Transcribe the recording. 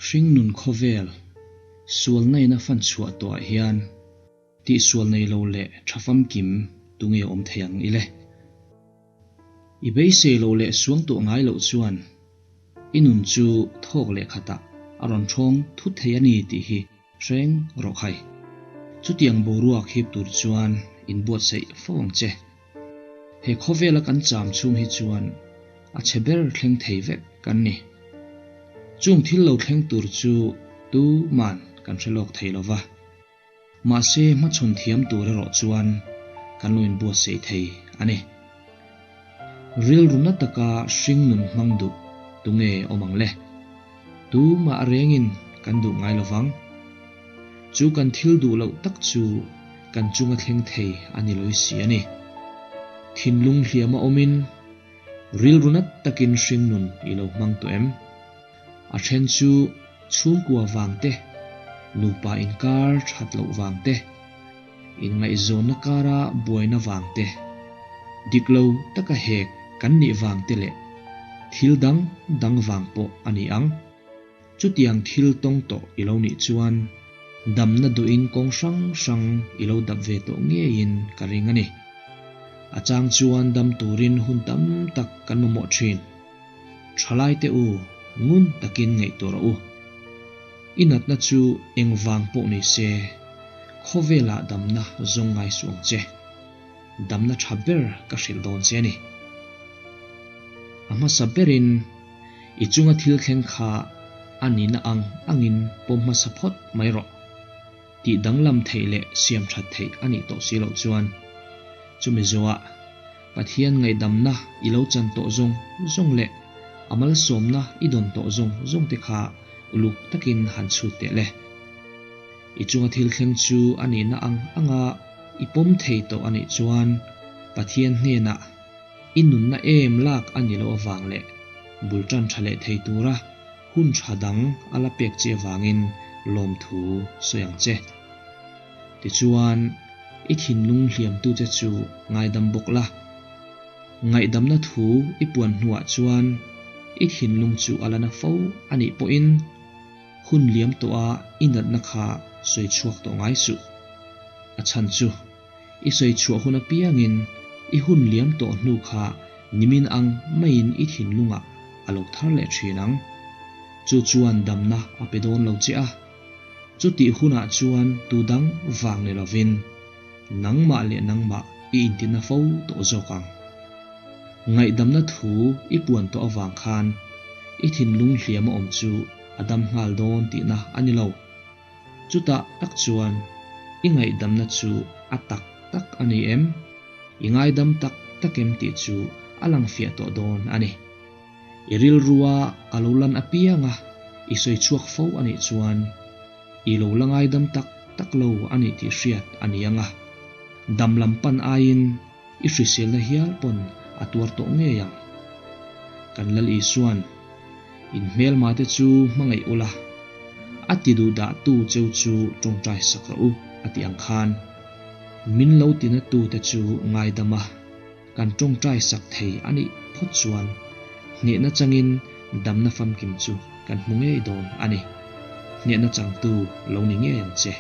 Hringnun khawvel sualna in a fan chhuah tawhah hian tihsual nei lo leh tha famkim tunge awm thei ang ile? I beisei loh leh suang tuah ngai loh chuan i nun chu thawk leh khatah a rawn thawng thut thei a ni tih hi hreng rawh khai. Chutiang boruak hip tur chuan inbuatsaih fo ang che. He khawvela kan cham chhung hi chuan a chhe ber thleng thei vek kan ni. Chung thil lo thleng tur chu tuman kan hre lawk thei lo va. Mahse hmachhawn thiam tur erawh chuan kan lo inbuatsaih thei a ni. Rilru na taka hring nun hmang duh tunge awm ang le? Tumah rengin kan duh ngai lo vang. Chu kan thil duh loh tak chu kan chunga thleng thei a ni lawih si a ni. Thinlung hliama awmin rilru nat takin hringnun i lo hmang tawh em? A then chu chhungkua vang te, nupa inkar that loh vang te, inngaihzawnna kara buaina vang te, dik lo taka hek kan nih vang te leh thil dang dang vang pawh a ni ang. Chutiang thil tawng tawh i lo nih chuan damna duhin kawng hrang hrang i lo dap ve tawh ngeiin ka ring a ni. A chang chuan dam turin hun tam tak kan mamawh thin. Thalaite u, ngun takin ngaihtuah rawh u. I natna chu engvang pawh ni se, khawvelah damna zawng ngai suh ang che. Damna tha ber ka hrilh dawn che a ni. A hmasa berin i chunga thil thleng kha a nihna ang angin pawm hmasa phawt mai rawh. Tih danglam theih leh siam that theih a nih tawh si loh chuan chumi zawhah Pathian ngaihdamna i lo chan tawh zawng zawng leh a malsawmna i dawn tawh zawng zawng te kha uluk takin han chhut teh le. I chunga thil thleng chu a nihna ang anga i pawm thei tawh a nih chuan Pathian hnenah i nunna em lak a ni loh avang leh bul tan tha leh thei tura hun tha dang a la pek che avangin lawmthu sawi ang che. Tichuan, i thinlung hliamtu che chu ngaidam bawk la. Ngaihdamna thu i puan hnuah chuan i thinlung chu a la na fo a nih pawhin hun liam tawha i natna kha sawi chhuak tawh ngai suh. A chhan chu i sawi chhuah hun apiangin i hun liam tawh hnu kha nimin ang maiin i thinlungah a lo thar leh thin ang. Chu chuan damna a pe dawn lo che a. Chutih hunah chuan tu dang vang ni lovin nangmah leh nangmah i intina fo tawh zawk ang. Ngaihdamna thu i puan tawh avang khan i thinlung hliam a awm chu a dam nghal dawn tihna a ni lo. Chutah tak chuan i ngaihdamna chu a tak tak a ni em? I ngaidam tak tak em tih chu a lang fiah tawh dawn a ni. I rilrua a lo lan apianga i sawi chhuak fo a nih chuan i lo la ngaidam tak tak lo a nih tih hriat a ni ang a, dam lam pan aiin i hriselna hial pawn a tuar tawh ngei ang. Kan Lal Isua'n in hmelma te chu hmangaih ula, a ti duh dah tu cheu chu tawngtai sak rawh u a ti ang khan min lo tina tu te chu ngaidam a, Kan tawngtai sak thei a nih phawt chuan hnehna changin damna famkim chu kan hmu ngei dawn a ni. Hnehna changtu lo ni ngei ang che.